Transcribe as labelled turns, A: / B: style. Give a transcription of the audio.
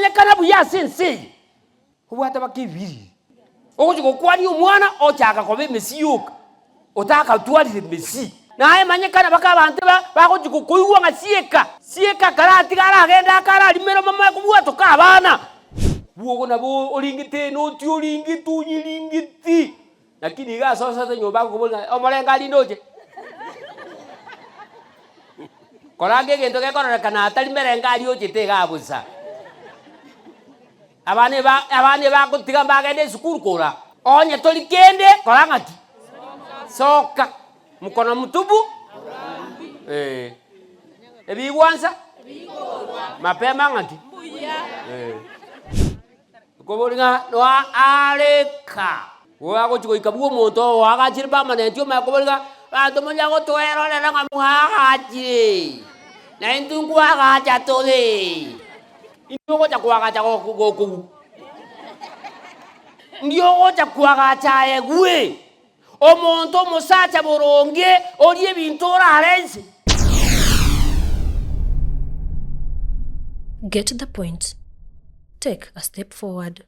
A: Manyekana buya ase ense eye, obwate baka ebiriri. Ogochia gokwania omwana ochaka koba emesi yoka, otakatwarire emesi. Naye manyekana baka abanto ba bagochia gokoigwa ng'a sieka, sieka karatiga aragende ake ararimere omome kobwatoka abana. Bwogo nabo oringete enoti oringete onyeringeti, lakini iga ase osete nyomba agokoboria ng'a omorembe aria ndoche. Koranga egento gekororekana atari merenge aria ochete igaa bosa. Abana eba abana ebagotiga mbagende esukuru kora. Onye tori kende kora ng'aki? Soka. Mkono mtupu eh. Ebigwansa mapema ng'aki? Eh. Okobori ng'a noa areka. Oagochi goika bwa omonto oo oagachire permanent omanye kobori ng'a abanto monya gotoerorera ng'a mwaagachire, na intwe nkoagacha tore. Inki ogocha koagacha gokogwa? Nki ogocha koagacha aye gwe? Omonto omosacha boronge orie ebinto orare inse.
B: Get the point. Take a step forward.